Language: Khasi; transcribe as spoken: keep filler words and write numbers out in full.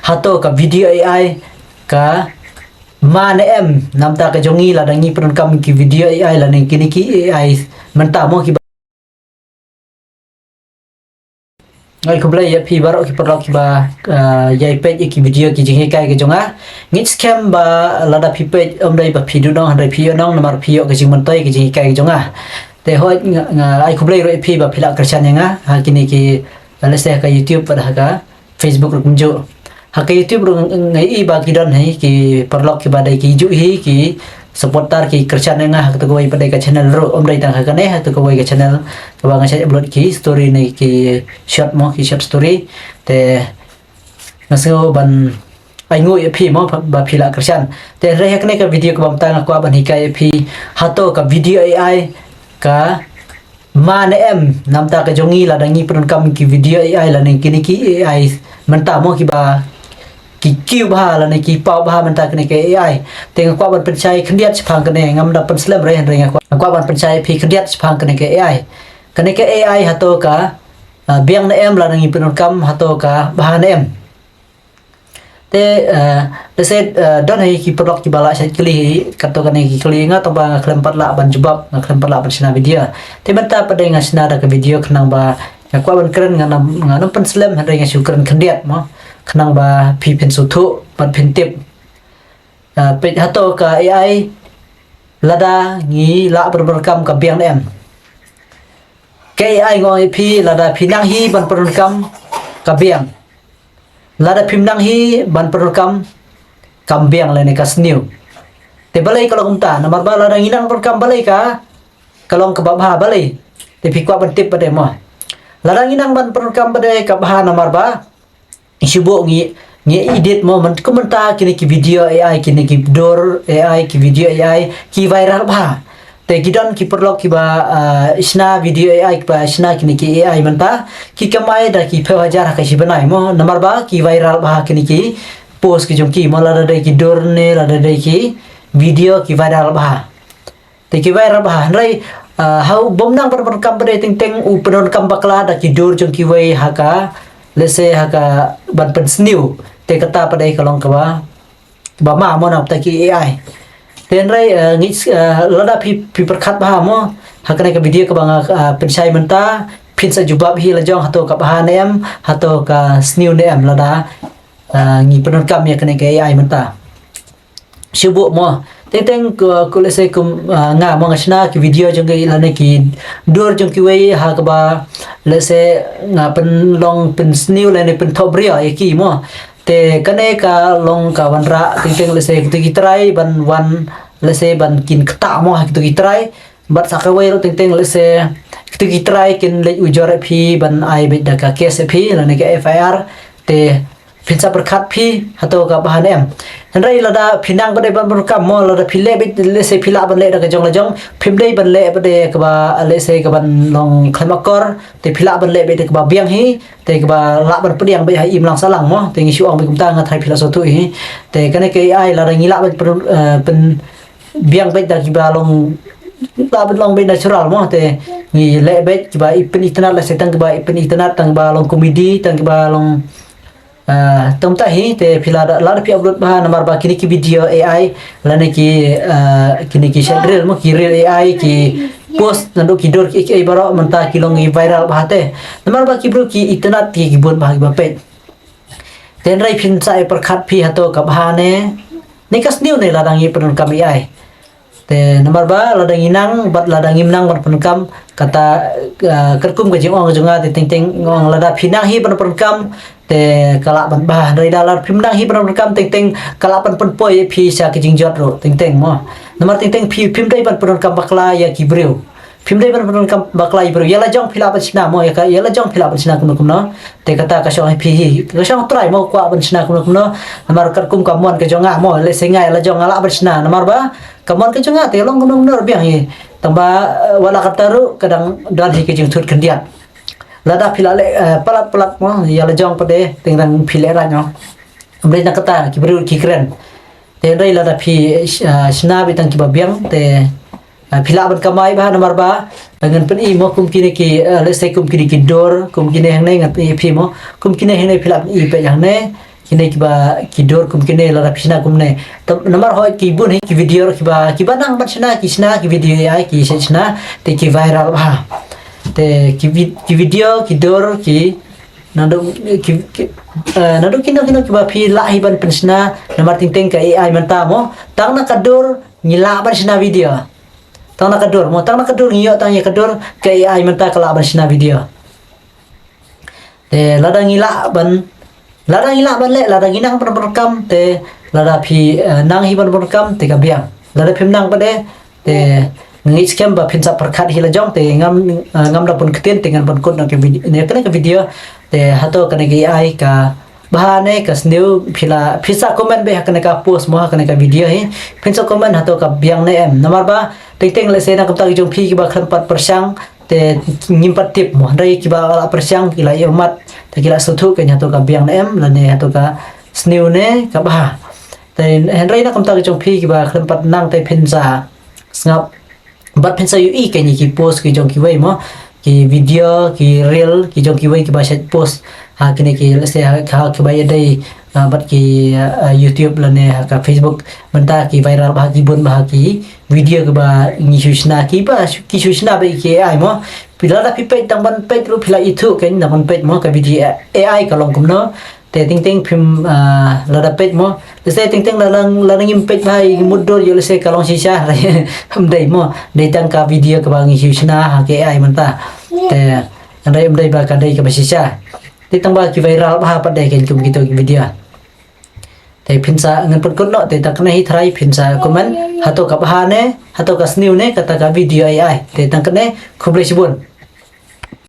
Hato ka video A I ka ma ne em namar ka jong ngi lada ngi pyndonkam ki video A I lane kine ki A I mynta mo kiba. Nga ai khublei ïa phi baroh ki paralok kiba, ah, ïai peit ïa ki video ki jinghikai ki jong nga. Ngeit skhem ba lada phi peit ym dei ba phi duh nong hynrei phi ïoh nong namar phi ïoh ki jingmyntoi ki jinghikai ki jong nga. Te hooid nga, nga ai khublei ruh ïa phi ba phi la kyrshan ïa nga ha kine ki, let's say, ha ka YouTube bad ha ka Facebook ruh kumjuh. Ha ka YouTube ruh nga ïohi ba ki don hi ki paralok kiba dei ki juh hi ki supporter ki kyrshan ïa nga ha kato kawei pat dei ka channel ruh, ym dei tang ha kane, ha kato kawei ka channel kaba nga shait upload ki story ne ki short mo, ki short story. Te nga sngew ban ai nguh ïa phi mo ba phi la kyrshan. Te hynrei ha kane ka video kaba mynta nga kwah ban hikai ïa phi hato ka video A I ka ma ne em namar ka jong ngi lada ngi pyndonkam ki video A I lane kine ki A I mynta mo kiba ki kiew bha lane ki paw bha mynta kine ki A I. Te nga kwah ban pynshai khyndiat shaphang kane, ngam da pynslem re hynrei nga kwah, nga kwah ban pynshai phi khyndiat shaphang kine ki A I. Kine ki A I hato ka, ah, biang ne em lada ngi pyndonkam hato ka bha ne em. Te, eh, let's say, eh, don hi ki paralok kiba la shait kylli hi kato kane ki kylli nga tang ba nga khlem pat lah ban jubab, nga khlem pat lah ban shna video. Te mynta pat dei nga shna da ka video khnang ba nga kwah ban kren, nga nam, nga nam pynslem hynrei nga shu kren khyndiat mo. Khnang ba phi phin sngewthuh bad phin tip. Eh, peit hato ka A I lada ngi lah ban pyndonkam ka biang ne em. Ka A I nga ong ïa phi lada phi nang hi ban pyndonkam ka biang. Lada phim nang hi ban pyndonkam kam biang lane ka sniew. Te balei ka long kumta namar ba lada ngi nang pyndonkam balei ka, ka long kaba bha balei. Te phi kwah ban tip pat dei mo. Lada ngi nang ban pyndonkam pat dei ka bha namar ba shu buh ngi, ngi edit mo, man, kum mynta kine ki video A I, kine ki dur A I, ki video A I ki viral bha. Te ki don ki paralok kiba, ah, shna video A I kiba shna kine ki A I mynta ki kamai da ki phew hajar ha ka shi bnai mo namar ba ki viral bha kine ki post ki jong ki mo, lada dei ki dur ne lada dei ki video ki viral bha. Te ki viral bha hynrei, ah, ha u bym nang ban pyndonkam pat dei teng teng u pyndonkam bakla da ki dur jong kiwei ha ka, let's say, ha ka ban pynsniew. Te kata pat dei ka long kaba, kaba ma mo namar ki A I. Te hynrei, ah, ngi, ah, lada phi, phi pyrkhat bha mo ha kane ka video kaba nga, ah, pynshai mynta, phin sa jubab hi la jong hato ka bha ne em, hato ka sniew ne em lada, ah, ngi pyndonkam ïa kane ka A I mynta. Shu buh mo. Teng teng ko, ko let's say kum, ah, nga mo nga shna ki video jong ki lane ki dur jong kiwei ha kaba let's say nga pynlong pynsniew lane pynthoh briew ïa ki mo. Te kane ka long ka wanrah teng teng let's say kito ki trai ban wan let's say ban kin ktah mo ha kito ki trai. Bad sa kawei ruh teng teng let's say kito ki trai kin leit ujor ïa phi ban ai beit da ka case ïa phi lane ka F I R. Te phin sa pyrkhat phi hato ka bha ne em. Hynrei lada phi nang pat dei ban pyndonkam mo, lada phi leh beit let's say phi lah ban leh da ka jong la jong, phim dei ban leh pat dei kaba let's say kaban long khlem akor, te phi lah ban leh beit da kaba biang hi, te kaba lah ban pdiang beit ha imlang sahlang mo, te ngi shu ong beit kumta, nga tharai phi la sngewthuh hi. Te kane ka A I lada ngi lah ban pyn, eh, pyn biang beit da kiba long, lah ban long beit natural mo, te ngi leh beit kiba i pynitynnad, let's say tang kiba i pynitynnad, tang kiba long comedy, tang kiba long, ah, tang ta hi, te phi lada, lada phi upload bha namar ba kine ki video A I lane ki, ah, kine ki short reel mo, ki reel A I ki post naduh ki dur ki, ki baroh mynta ki long ki viral bha te. Namar ba ki briew ki itynnad ki, ki bun bha kiba peit. Te hynrei phin sa ïa pyrkhat phi hato ka bha ne, ne ka sniew ne lada ngi pyndonkam A I. Te namar ba lada ngi nang bad lada ngim nang ban pyndonkam kata, ah, katkum ka jingong ka jong nga te teng teng nga ong lada phi nang hi ban pyndonkam te ka lah ban bha, hynrei da lada phim nang hi ban pyndonkam teng teng ka lah ban pynpoi ïa phi sha ka jingjot ruh teng teng mo. Namar teng teng phi phim dei ban pyndonkam bakla ïa ki briew. Phim dei ban pyndonkam bakla ïa briew. Ïa la jong phi lah ban shna mo, ïa ka, ïa la jong phi lah ban shna kumno kumno. Te kata ka shong ha phi hi. Ka shong trai mo kwah ban shna kumno kumno. Namar katkum ka mon ka jong nga mo, let's say nga ïa la jong nga lah ban shna. Namar ba ka mon ka jong nga te long kumno kumno ruh biang hi. Tang ba, eh, wat la katta ruh ka dang don hi ka jingthut khyndiat. Lada phi la leh, eh, palat palat mo, ïa la jong pat de, teng dang phi lehraiñ mo. Ym dei na kata ki briew ki kren. Te hynrei lada phi, eh, shna beit tang kiba biang te, eh, phi lah ban kamai bha namar ba, eh, ngan pyni mo kum kine ki, eh, let's say kum kine ki dur, kum kine hangne ngan pyni phi mo, kum kine hangne phi lah pyni peit hangne, kine kiba ki dur kum kine lada phi shna kumne. Namar hoi ki bun hi ki video kiba, kiba nang ban shna, ki shna ki video ai ki shna te ki viral bha. Te ki video ki dur ki nado ki nado kino kino kiba phi lah hi ban pynshna namar teng teng ka ai mynta mo. Tang na ka dur ngi lah ban shna video. Tang na ka dur mo, tang na ka dur ngi ïoh tang ïa ka dur ka ai mynta ka lah ban shna video. Te lada ngi lah ban, lada ngi lah ban leh, lada ngi nang ban pyndonkam te, lada phi nang hi ban pyndonkam te ka biang. Lada phim nang pat de te ngi skhem ba phin sa pyrkhat hi la jong te ngam, ngam da pynktien te ngan pynkut na ka video, ne kane ka video. Te hato kane ka ai ka bha ne ka sniew, phi la, phi sa comment beit ha kane ka post mo, ha kane ka video hi. Phin sa comment hato ka biang ne em. Namar ba teng teng lehse na kumta ki jong phi kiba khlem pat pyrshang te ngim pat tip mo. Hynrei kiba la pyrshang ki la ïohmat te ki la sngewthuh kein hato ka biang ne em lane hato ka sniew ne ka bha. Te hynrei na kumta ki jong phi kiba khlem pat nang te phin sa sngap bad phin sa ïohi kein ki post ki jong kiwei mo, ki video ki reel ki jong kiwei kiba shait post ha kine ki, lehse ha kiba ïadei bad ki YouTube lane ha ka Facebook mynta ki viral bha, ki bun bha ki video kiba ngi shu shna, kiba ki shu shna bad ki ai mo. Phi lada phi peit tang ban peit ruh phi la ithuh kein tang ban peit mo ka video ai ka long kumno. Te teng teng phim lada peit mo, lehse teng teng lada ngim peit bha ïa ki mutdur ïoh lehse ka long shisha. Ym dei mo, dei tang ka video kaba ngi shu shna ha ka ai mynta. Te hynrei ym dei ba ka dei kaba shisha. Te tang ba ki viral bha pat de kein kum kito ki video. Te phin sa, ngan pynkut noh te tang kane hi trai phin sa comment hato ka bha ne hato ka sniew ne kata ka video ai. Te tang kane, khublei shibun.